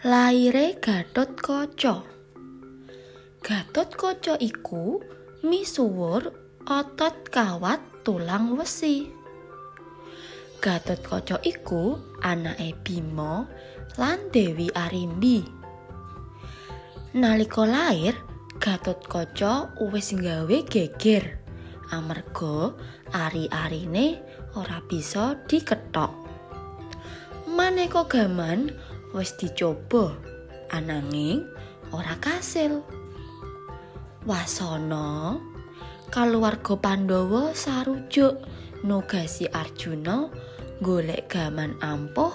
Laire Gathotkaca. Gathotkaca iku misuwur otot kawat tulang wesi. Gathotkaca iku anake Bima lan Dewi Arimbi. Nalika lair, Gathotkaca wis nggawe geger amarga ari-arine ora bisa dikethok. Maneka gaman wis dicoba ananging ora kasil. Wasana kaluwarga Pandhawa sarujuk nugasi Arjuna golek gaman ampuh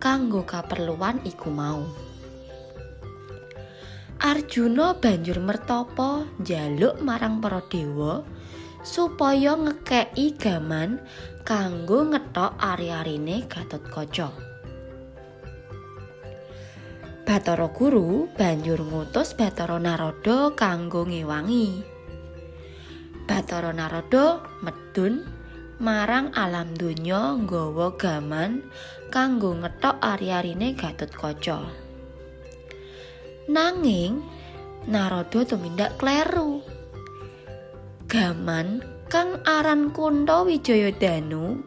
kanggo kaperluan iku mau. Arjuna banjur mertapa njaluk marang para dewa supaya ngekeki gaman kanggo ngethok ari-arine Gathotkaca. Bathara Guru banjur ngutus Bathara Narada kanggo ngewangi. Bathara Narada medhun marang alam donya nggawa gaman kanggo ngethok ari-arine Gathotkaca. Nanging Narada tumindak kleru. Gaman kang aran Kunta Wijayadanu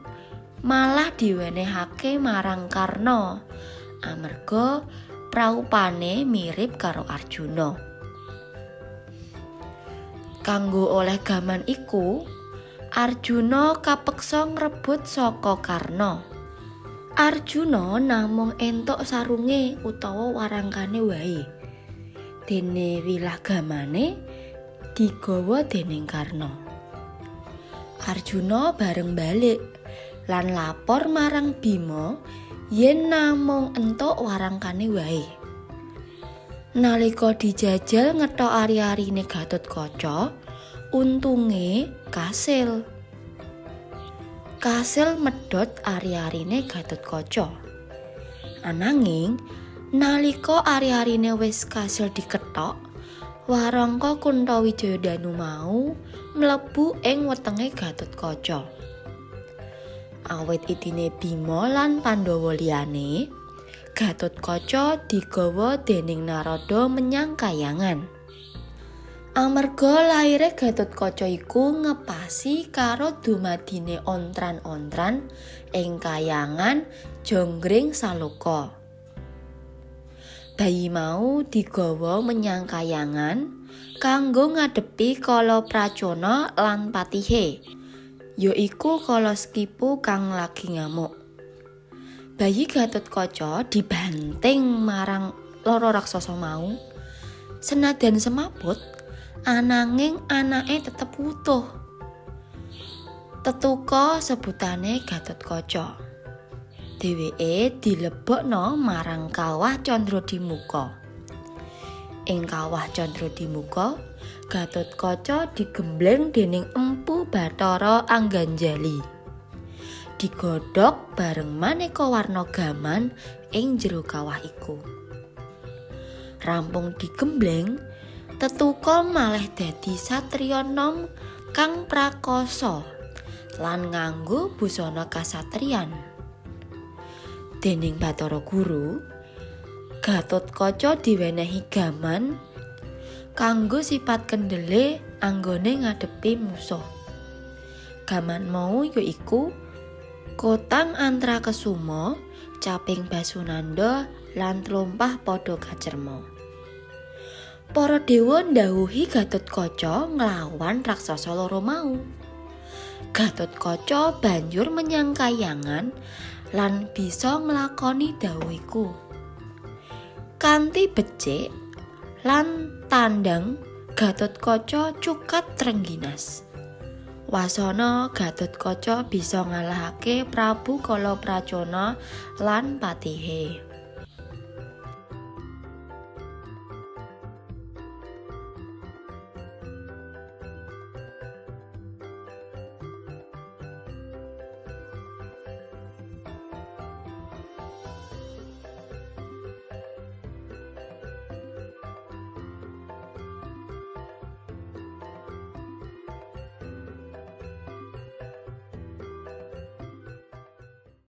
malah diwenehake marang Karna amarga praupane mirip karo Arjuna. Kanggo oleh gaman iku, Arjuna kapeksa ngrebut saka Karna. Arjuna namung entuk sarunge utawa warangkane wae. Dene wilah gamane digawa dening Karna. Arjuna bareng balik lan lapor marang Bima yen namung entuk warangkane wae. Nalika dijajal ngethok ari-arine Gathotkaca, untunge kasil. Kasil medhot ari-arine Gathotkaca. Ananging nalika ari-arine wis kasil dikethok, warangka Kunta Wijayadanu mau mlebu ing wetenge Gathotkaca. Awit idine Bima lan Pandhawa liyane, Gathotkaca digawa dening Narada menyang kayangan. Amarga laire Gathotkaca iku ngepasi karo dumadine ontran-ontran ing kayangan Jonggring Saloka. Bayi mau digawa menyang kayangan kanggo ngadepi Kala Pracona lan patihe, yaiku Kala Sekipu kang lagi ngamuk. Bayi Gathotkaca dibanting marang loro raksasa mau. Senadan semaput, ananging anake tetep wutuh. Tetuka sebutane Gathotkaca. Dheweke dilebokno marang Kawah Candradimuka. Ing Kawah Candradimuka, Gathotkaca digembleng dening Empu Bathara Angganjali. Digodhog bareng maneka warna gaman ing jero kawah iku. Rampung digembleng, tetuka malih dadi satriya nom kang prakasa lan nganggo busana kasatriyan. Dening Bathara Guru, Gathotkaca diwenehi gaman kanggo sipat kendele anggone ngadepi musuh. Gaman mau yaiku Kotang Antra Kesuma, Caping Basunanda lan Tlumpah Pada Kacerma. Para dewa ndhawuhi Gathotkaca nglawan raksasa loro mau. Gathotkaca banjur menyang kayangan lan bisa nglakoni dhawuh iku. Kanthi becik lan tandang, Gathotkaca cukat trengginas. Wasana Gathotkaca bisa ngalahake Prabu Kala Pracona lan patihe.